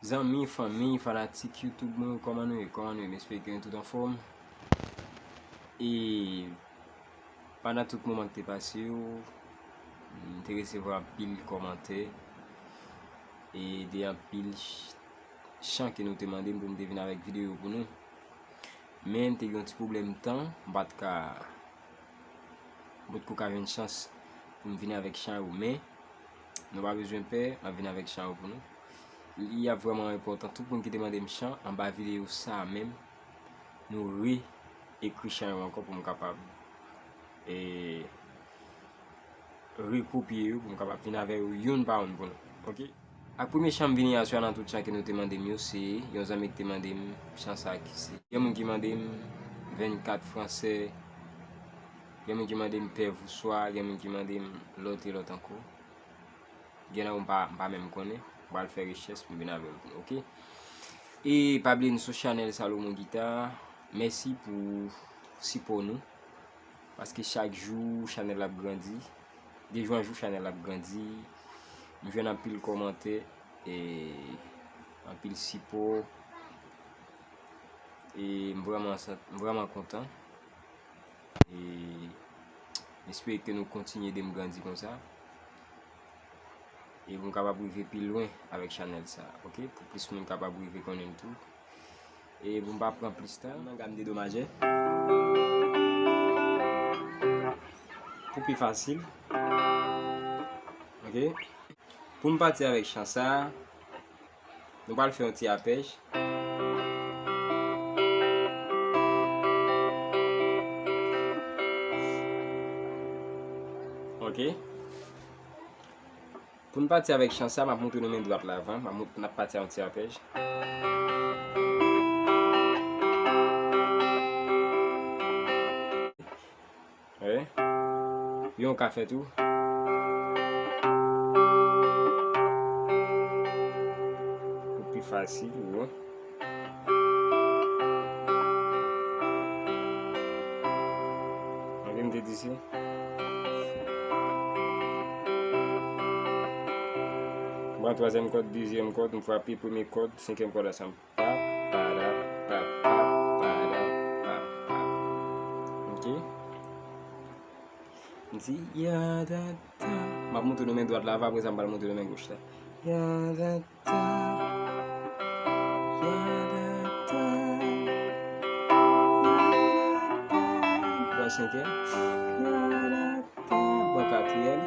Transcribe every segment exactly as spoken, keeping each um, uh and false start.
Zanmi, fanmi, fanatik YouTube mwen, kòman nou ye? Kòman nou ye? M espere ke nou tout anfòm. E pandan tout moman ki te pase yo, m te resevwa anpil kòmantè e de anpil ch- chan ke nou te mande m pou m te vin avèk videyo pou nou. Men m te gen yon ti pwoblèm tan, m pa t ka, m potko ka jwenn chans pou m vini avèk chan yo. Men nou pa bezwen pè, m ap vin avèk chan yo pou nou. Li ap vrèman enpòtan. Tout moun ki te mande m chan anba videyo sa a menm, nou re-ekri chan yo ankò pou m kapab, e, rekopye yo pou m kapab vin avè yo youn pa youn pou nou. Oke? Ak premye chan m vini aswè a nan tout chan ke nou te mande m yo, se yon zanmi ki te mande m chan sa ki se. Gen moun ki mande m vennkat fransè, gen moun ki mande m pè vouswa, gen moun ki mande m lòt e lòt ankò. Gen nan yo m pa, m pa menm konnen. M pral fè rechèch pou m vin avè yo pou nou, oke? E pa bliye nou sou chanèl Salomon Guitar. Mèsi pou sipò nou. Paske chak jou chanèl la ap grandi. De jou an jou chanèl la ap grandi. M jwenn anpil kòmantè e anpil sipò. E m vrèman, m vrèman kontan. E m espere ke nou kontinye de m grandi konsa. E pou m kapab rive pi lwen avèk chanèl sa, oke? Pou plis moun kapab rive konnen m tou. E pou m pa pran plis tan, nan gam dedomajè. Pou pi fasil. Oke? Pou m pati avèk chan sa, nou pral fè yon ti apèj. Oke. Pou n pati avèk chan sa, m ap montre nou men dwat la avan. M ap mont-, n ap pati a yon ti apèj. Wi. Yon ka fèt tou. Pou pi fasil, wi. Anvi m te di se. M pran twazyèm kòd, dezyèm kòd, m frape premye kòd, senkyèm kòd ansanm. Pa, pa, da, pa, pa, pa, da, pa, pa. Oke. M di, ya, da, da. M ap montre nou men dwat la, apre sa m pral montre nou men goch la. Ya, da, da. Ya, da, da. Ya, da, da. Bò senkyèm. Ya, da, da. Bò katriyèm.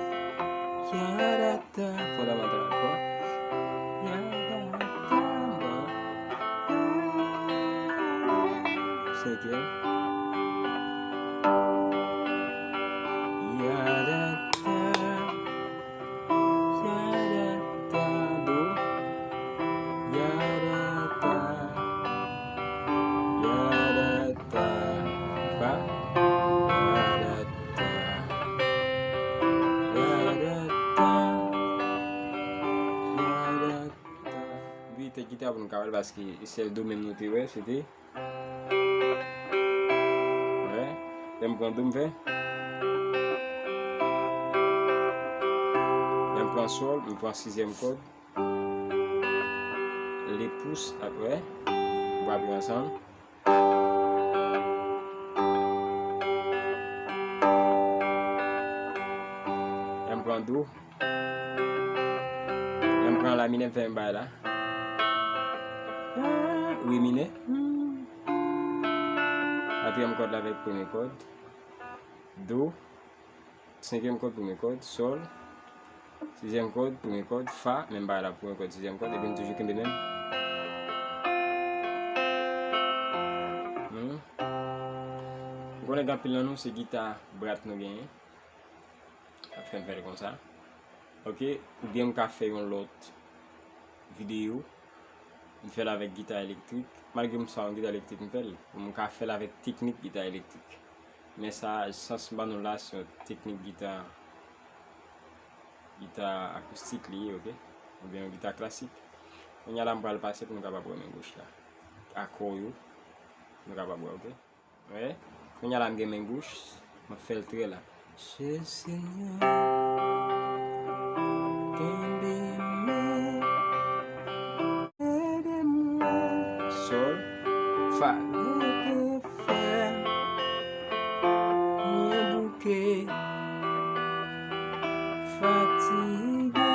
Ya, da, da. Fondamantal ankò. Ya, da, da. Bò. Senkyèm. Ya, da, da. Ya, da, da, do. Ya, da, da. Ya, da, da. Fa. Ya, da, da. Ya, da, da. Ya, da, da. Wi, tèt gita pou nou ka wè l, paske sèl do menm nou te wè, se te Wè, lè m pran do, m fè. Lè m pran sòl, m pran sizyèm kòd. Le pous, ap, wè. M frape ansanm. Lè m pran do. Lè m pran la minè, m fè menm bagay la. Re minè. Katriyèm kòd la avèk premye kòd. Do. Senkyèm kòd, premye kòd. Sòl. Sizyèm kòd, premye kòd. Fa. Menm bagay la, premye kòd, sizyèm kòd. Epi m toujou kenbe menm. Hmm. M konnen gen anpil nan nou, se gita brat nou genyen. Ap fè m fè l konsa. Oke, oubyen m ka fè yon lòt videyo. M fè l avèk gita elektrik. Malgre m sa yon gita elektrik, m fè l. M ka fè l avèk teknik gita elektrik. Men sa, sans m ban nou la, se yon teknik gita, gita akoustik li ye, oke? Oubyen yon gita klasik. Kounye a la, m pral pase pou nou kapab wè men goch la. Akò yo, nou kapab wè, oke? Wè, kounye a la m gen men goch, m ap fè l trè la. Chè Senyè, kenbe men. Pa rete fè mwen bouke, fatige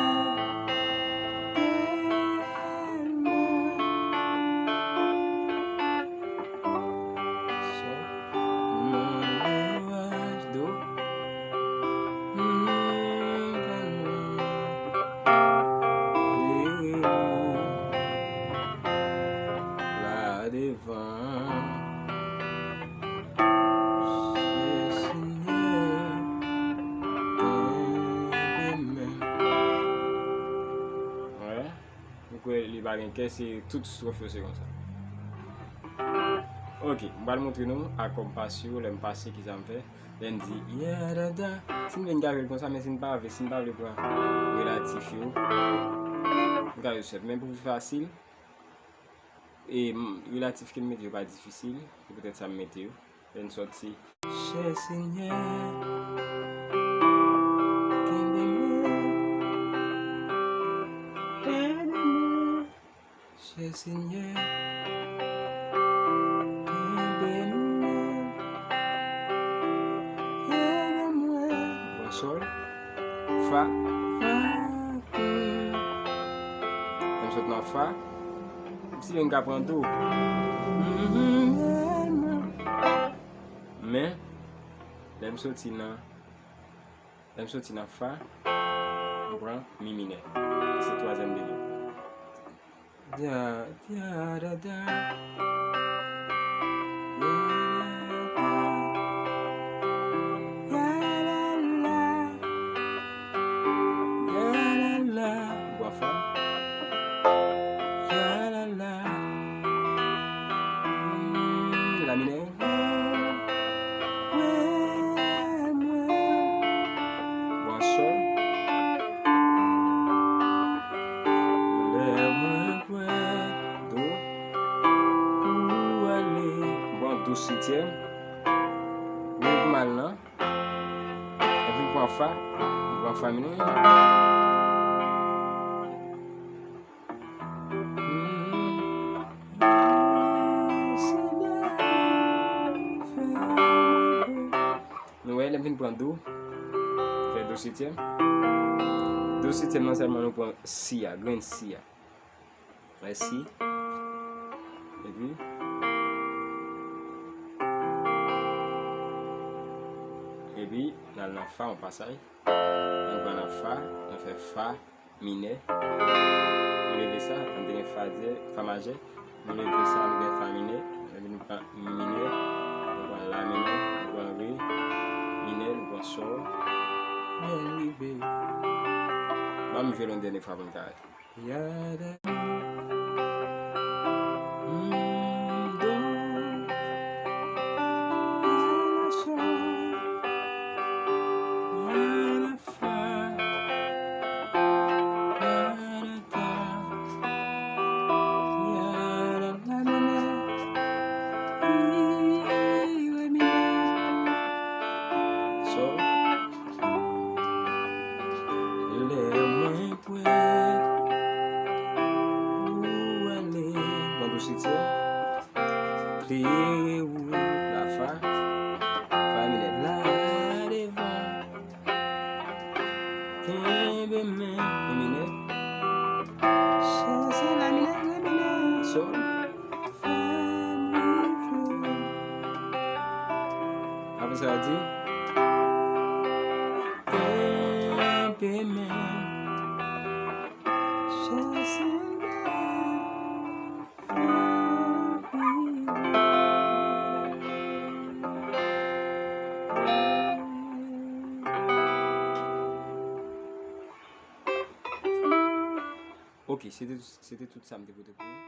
tèlman. Sòl, nan loraj, do, mm, tèlman. La devan. Senyè, kenbe men. Wè, nou kwè li pa gen kè, se tout stwòf yo se konsa. Ok, m pral montre nou akò m pase yo, lè m pase, kisa m fè. Lè m di, ya, da, da. Si n vle, n ka jwe l konsa, men si n pa vle, si n pa vle pran relatif yo, n ka jwe sèt. Men pou pi fasil, e, m, relatif ke m mete yo pa difisil, se poutèt sa m mete yo. Lè n sòti. Chè Senyè, kenbe mwen, ede mwen. Chè Senyè, kenbe mwen, ede mwen. Bon, sòl, fa, fa, mm. Lè m sot nan fa, m si m ka pran do. Men, lè m soti nan, lè m soti nan fa, m pran mi minè. Se twazyèm degre. Da, da, da, da. Ya, da, da. Ya, la, la. Ya, la, la. Bwa fa. Ya, la, la. Mm, la minè. Wè, mwen. Bwa sòl. Lè mwen kwè do ou ale. Bon, do setyèm. Wi, pou m al nan. Epi pran fa. Pran fa minè. Nou wè, lè m fin pran do, fè do setyèm. Do setyèm nan sèlman nou pran si a, grenn si a. Wè si. Epi, epi, n al nan fa, yon pasaj. Nou pran nan fa, nou fè fa minè. Nou leve sa, nou te gen fa dyè, fa majè. Nou leve sa, nou gen fa minè. Epi nou pran mi minè, nou pran la minè, nou pran re minè, nou pran sòl. Lè n rive. Ban m jwe l yon dènye fwa pou m ka. Ya, da, mm, do, ya, la, sòl, ya, la, fa, ya, la, da, ya, la, la minè, ri, re minè, sòl. Lè mwen kwè ou ale. Pran do setyèm. Klere wout la fa. Fa minè la devan. Kenbe men. Mi minè. Chèche la minè, re minè. Sòl. Fa mi, fa. Apre sa, di. Kenbe men. Chèche. Ok, se te, se te tout sa m te pote pou nou.